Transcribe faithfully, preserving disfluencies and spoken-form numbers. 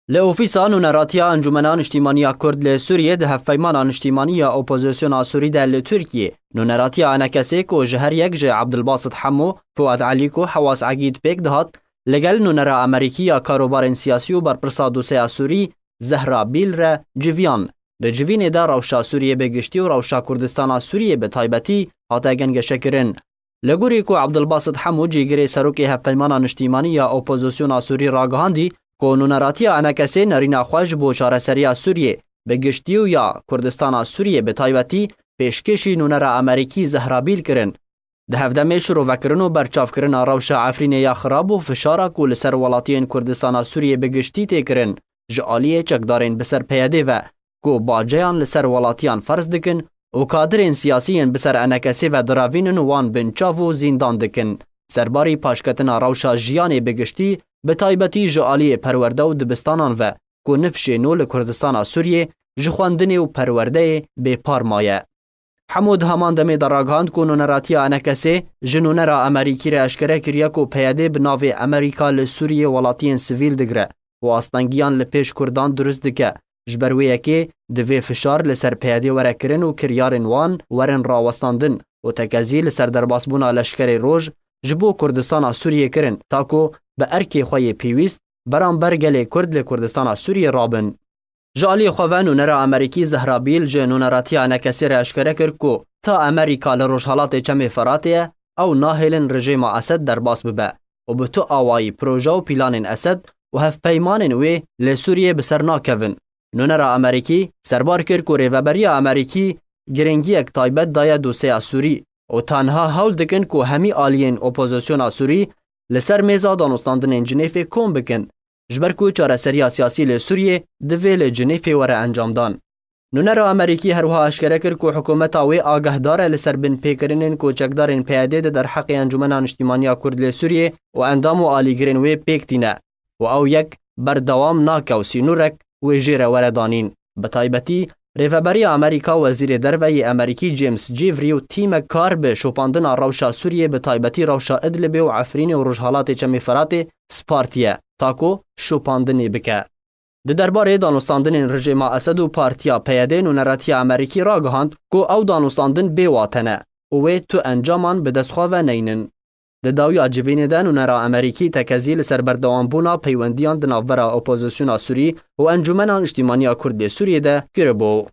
Li Ofîsa Nûneratiya Encûmena Niştîmaniya Kurd li Sûriyê di Hevpeymana Niştîmanî ya Opozisyona Sûrî de li Tirkiyê, Nûneratiya Enekesê ku ji her yek ji Abdulbasit Hemo, Fuad Elîko, Hewas Egîd pêk dihat, li gel nûnera Amerîkî ya karobarên siyasî û berpirsa doseya Sûrî, Zehra Bîl re civiyan. Di civînê de rewşa Sûriyê bi giştî û rewşa Kurdistana Sûriyê bi taybetî hate gengeşekirin. Li gorî ku Abdulbasit Hemo, cîgirê serokê Hevpeymana Niştîmanî ya Opozisyona Sûrî ragihandî ku nûneratiya Enekesê nerîna xwe ji bo çareseriya Sûriyê bi giştî û ya Kurdistana Sûriyê bi taybetî pêşkêşî nûnera Amerîkî Zehra Bîl kirin. Di hevdemê şirovekirin û berçavkirina rewşa Efrînê ya xirab û fişara ku li ser welatiyên Kurdistana Sûriyê bi giştî tê kirin ji aliyê çekdarên bi ser P Y D'ê ve, ku baceyan li ser welatiyan ferz dikin û kadirên siyasî yên bi ser Enekesê ve diravînin û wan binçav û zîndan dikin. Serbarî paşketina rewşa jiyanê bi giştî, bi taybetî ji aliyê perwerde û dibistanan ve, ku nifşê nû li Kurdistana Sûriyê ji xwendinê û perwerdeyê bêpar maye. Hemo di heman demê de ragihand ku nûneratiya Enekesê ji nûnera Amerîkî re eşkere kiriye ku P Y D bi navê Amerîka li Sûriyê welatiyên sivîl digire û astengiyan li pêş Kurdan dirust dike. Ji ber wê yekê divê fişar li ser P Y D were kirin û kiryarên wan werin rawestandin û tekezî li ser derbasbûna leşkerê roj ji bo Kurdistana Sûriyê kirin, ta ku bi erkê xwe yê pêwîst beramber gelê Kurd li Kurdistana Sûriyê rabin. Ji aliyê xwe ve nûnera Amerîkî Zehra Bîl ji nûneratiya Enekesê re eşkere kir ku ta Amerîka li rojhelatê Çemê Feratê ye, ew nahêlin rejêma Esed derbas bibe û bi tu awayî proje û pîlanên Esed û hevpeymanên wê li Sûriyê bi ser nakevin. Nûnera Amerîkî serbar kir ku rêveberiya Amerîkî giringiyek taybet daye doseya Sûrî û ta niha hewl dikin ku hemî aliyên opozisyona Sûrî li ser mêza danûstandinên Cinêfê kom bikin. Ji ber ku çareseriya siyasî li Sûriyê divê li Cinêfê were encamdan. Nûnera Amerîkî her wiha eşkere kir ku hikûmeta wê agahdar e li ser binpêkirinên ku çekdarên P Y D di derheqê Encûmena Niştîmaniya Kurd li Sûriyê û endam û alîgirên wê pêk tîne û ew yek berdewam nake û sînorek wê jê re were danîn. Bi taybetî, Rêveberiya Amerîka Wezîrê Derve yê Amerîkî James Jeffrey û tîmek kar bi şopandina rewşa Sûriyê, bi taybetî rewşa Idlibê û Efrînê û Rojhelatê Çemê Feratê spartiye, ta ku şopandinê bike. Di derbarê danûstandinên rejêma Esed û partiya P Y D nûneratiya Amerîkî ragihand ku ew danûstandin bê wate ne û wê tu encaman bi dest xwe ve neynin. Di dawiya civînê de nûnera Amerîkî tekezî li ser berdewambûna peywendiyan di navbera opozisyona Sûrî û Encûmena Niştîmaniya Kurd lê Sûriyê de kiribû.